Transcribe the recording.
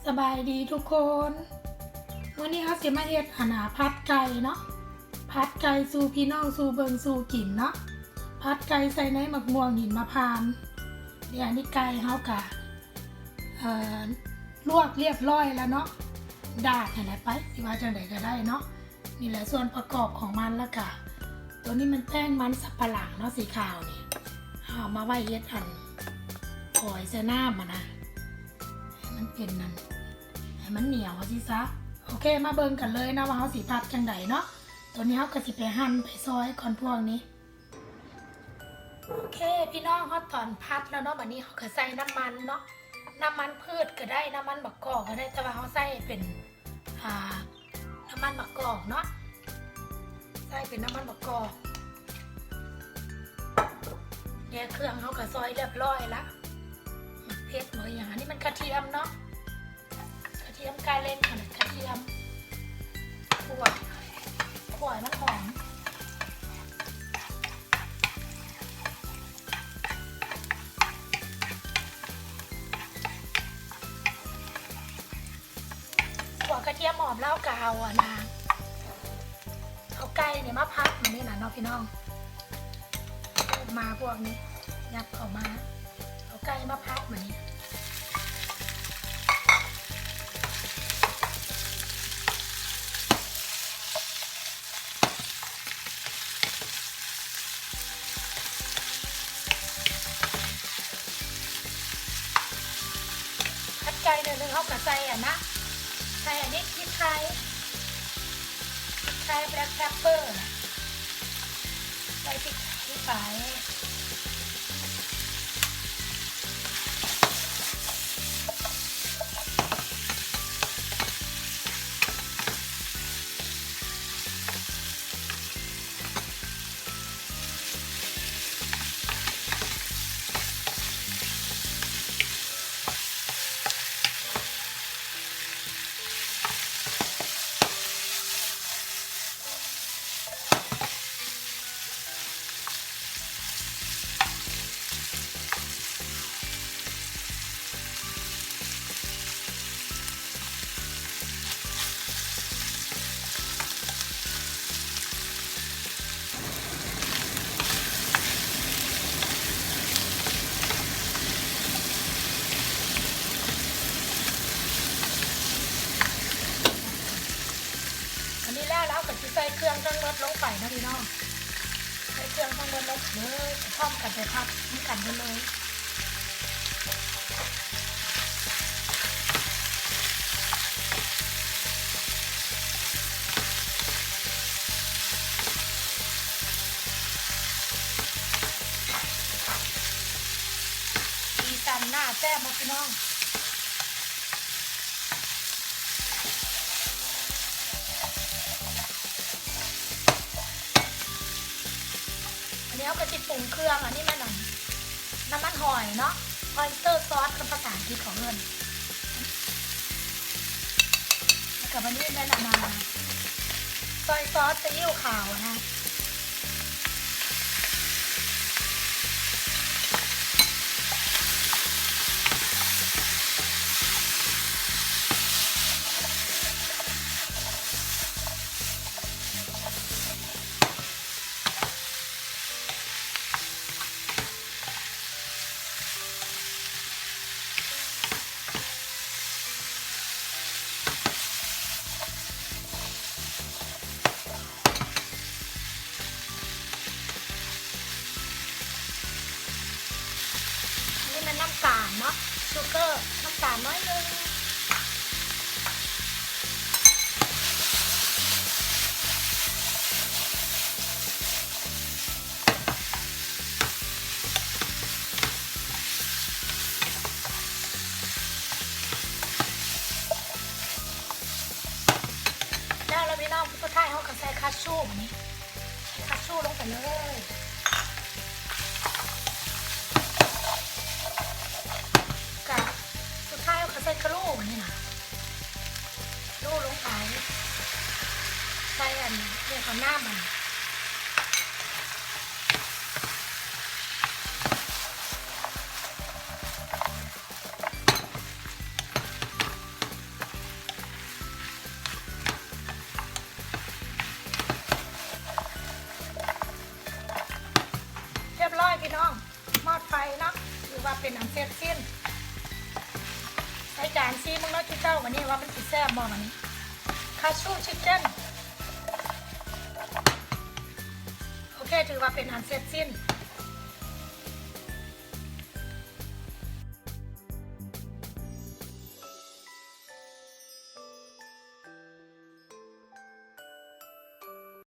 ສະບາຍດີທຸກຄົນ ມື້ນີ້ເຮົາຊິມາເຮັດ ອັນນ່າ ຜັດໄກ່ເນາະ ຜັດໄກ່ສູ່ພີ່ນ້ອງສູ່ເບິ່ງສູ່ກິນເນາະ ຜັດໄກ່ໃສ່ໃນໝາກມ່ວງຫິນມະພານ. ດຽວນີ້ໄກ່ເຮົາກະ ເອີ ລວກລຽບຮ້ອຍແລ້ວເນາະ ດາດຫັ້ນແຫຼະໄປ ຊິວ່າຈັ່ງໃດກະໄດ້ເນາະ. ນີ້ແຫຼະສ່ວນປະກອບຂອງມັນ ແລ້ວກະໂຕນີ້ແມ່ນແປ້ງມັນສຳປະຫຼັງເນາະ ສີຂາວນີ້ ເຮົາເອົາມາໄວ້ເຮັດອັນ ຝອຍໃສ່ນ້ຳຫັ້ນນະ ໃຫ້ມັນເປັນອັນ ໃຫ້ມັນໜຽວຊີ້ຊະ. ໂອເຄ ມາເບິ່ງກັນເລີຍເນາະວ່າເຮົາຊິຜັດຈັ່ງໃດເນາະ. ໂຕນີ້ເຮົາກະຊິໄປຫັ່ນໄປຊອຍກ່ອນພວກນີ້. ໂອເຄ ພີ່ນ້ອງ ຮອດຕອນຜັດແລ້ວເນາະ ບາດນີ້ເຮົາກະໃສ່ນ້ຳມັນເນາະ ນ້ຳມັນພືດກະໄດ້ ນ້ຳມັນບັກກອກກະໄດ້ ແຕ່ວ່າເຮົາໃສ່ເປັນ ອ່າ ນ້ຳມັນບັກກອກເນາະ ໃສ່ເປັນນ້ຳມັນບັກກອກ. ແລ້ວເຄື່ອງເຮົາກະຊອຍລຽບຮ້ອຍລະ ໝາກເຜັດ ໝາກຫຍັງ ອັນນີ້ມັນກະທຽມເນາະ ກະທຽມກາເລັກຫັ້ນແຫຼະ ກະທຽມ ຂົ້ວ ຂົ້ວໃຫ້ມັນຫອມ. ຂົ້ວກະທຽມຫອມແລ້ວກະເອົາອັນນ່າ ເອົາໄກ່ນີ້ມາພັບ ມານີ້ນະເນາະພີ່ນ້ອງ ມາພວກນີ້ ຍັບເຂົ້າມາ ເອົາໄກ່ມາພັບ ມານີ້. ຜັດໄກ່ໜ້ອຍໜຶ່ງ ເຮົາກະໃສ່ອັນນະ ໃສ່ອັນນີ້ ພິກໄທ ພິກໄທ ແບລັກເປັບເປີ ໃສ່ພິກໄທໄປ. ອັນນີ້ແລ້ວ ແລ້ວເຮົາກະຊິໃສ່ເຄື່ອງທັງໝົດລົງໄປເນາະພີ່ນ້ອງ ໃສ່ເຄື່ອງທັງໝົດລົງໄປເລີຍ ພ້ອມກັນໄປຜັດນຳກັນໄປເລີຍ. ສີສັນໜ້າແຊບເນາະພີ່ນ້ອງ. ອັນນີ້ເຮົາກະຊິປຸງເຄື່ອງ ອັນນີ້ແມ່ນອັນ ນ້ຳມັນຫອຍເນາະ ອອຍສເຕີຊອດ ຄຳພາສາອັງກິດເຂົາເອີ້ນ ແລ້ວກະບາດນີ້ແມ່ນອັນນ່າ ຊອຍຊອດ ຊີອິ້ວຂາວນະ. ອັນນີ້ແມ່ນນ້ຳຕານເນາະ ຊູເກີ້ ນ້ຳຕານໜ້ອຍໜຶ່ງ. ແລ້ວລະພີ່ນ້ອງ ສຸດທ້າຍເຮົາກະໃສ່ຄາຊູ ບາດນີ້ ໃສ່ຄາຊູລົງໄປເລີຍ ກະສຸດທ້າຍເຮົາກະໃສ່ຄາລູ ບາດນີ້ນະ ລູລົງໄປ ໃສ່ອັນ ເຮັດເອົານ້ຳມັນ. ພີ່ນ້ອງ ໝົດໄຟເນາະ ຖືວ່າເປັນອັນເສັດສິ້ນ. ໃສ່ຈານຊີມເບິ່ງເນາະ ຈຸເຈົ້າ ບາດນີ້ວ່າມັນຊິແຊບບໍ່ ບາດນີ້ Cashew Chicken. ໂອເຄ ຖືວ່າເປັນອັນເສັດສິ້ນ.